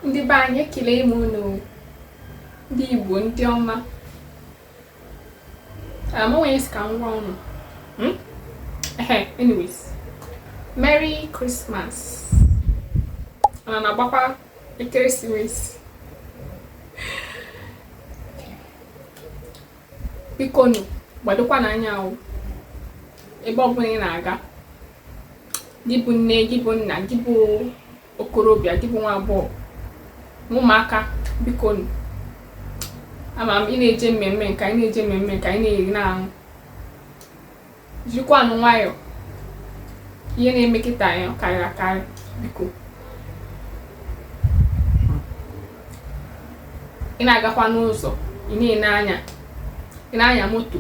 Ndị be anyị, ekele m unu, ndị Igbo ndị ọma. O nwere ka m gwa unu. Ehe, anyways, Merry Christmas. Ana na-agbakwa ekeresimesi. Bikonu, gbadokwanụ anya o ebe ọbụla ị na-aga, gị bụ nne, gị bụ nna, gị bụ okorobịa, gị bụ nwa agbọghọ, ụmụaka, bikonu. Ama m ị na-eje mmemme nke anyị na-eje mmemme nke anyị na-eri na-aṅụ, jirikwanụ nwayọọ. Ihe na-eme kịta ya karịrị akarị. Biko, ị na-agakwa n'ụzọ, ị na-ene anya, ị na-anya moto,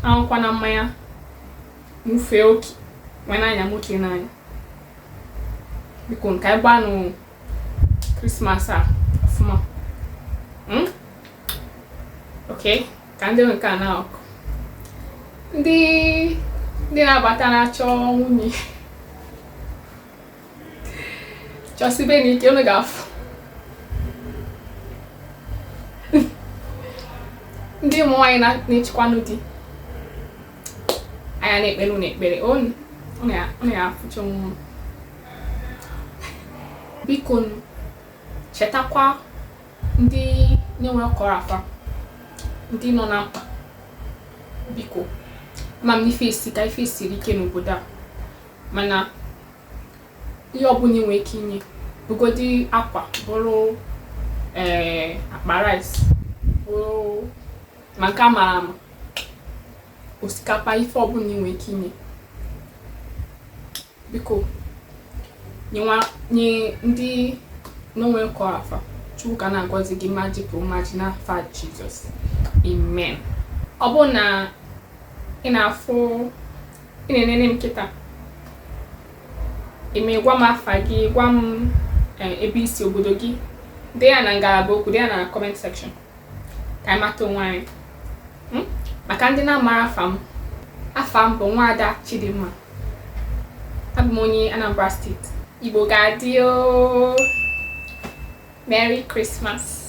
aṅụkwana mmanya ṅụfee oke wee na-anya moto ị na-anya. Biko, ka anyị gbanụ Christmas a ọfụma. Ok, ka ndị nke a na-ọkụ, ndị na-abata na-achọ nwunye, chọsibe n'ike unu ga-afụ. Ndị ụmụ nwaanyị na-echekwanụ di anya na-ekpere unu ekpere, unu ya afụcha onwe unu. Biko, chetakwa ndị na-enwerọ ka ọ ra fa, ndị nọ na mkpa. Biko, ama m ife isi ka ife siri ike n'obodo a, mana ihe ọbụla ị nwere ike inye, bụgodi akwa, bụrụ ee akpa rice, bụrụ ma nke a mara ama, osikapa, ife ọbụla ị nwere ike inye, biko nye ndị na-enwerọ ka ọ ra fa. Chukwu ga na-agọzi gị mmaji pụrụ mmaji n'afa Jizọs, amen. Ọ bụrụ na ị na-afụ, ị na-enene m kịta, ime gwa m afa gị, gwa m ebe i si, obodo gị, dee ya na ngalaba okwu, dee ya na comment section ka anyị mata onwe anyị. Maka ndị na-amara afa m, afa m bụ Nwaada Chidimma. Abụ m onye Anambra Steeti. Igbo ga-adị o. Merry Christmas.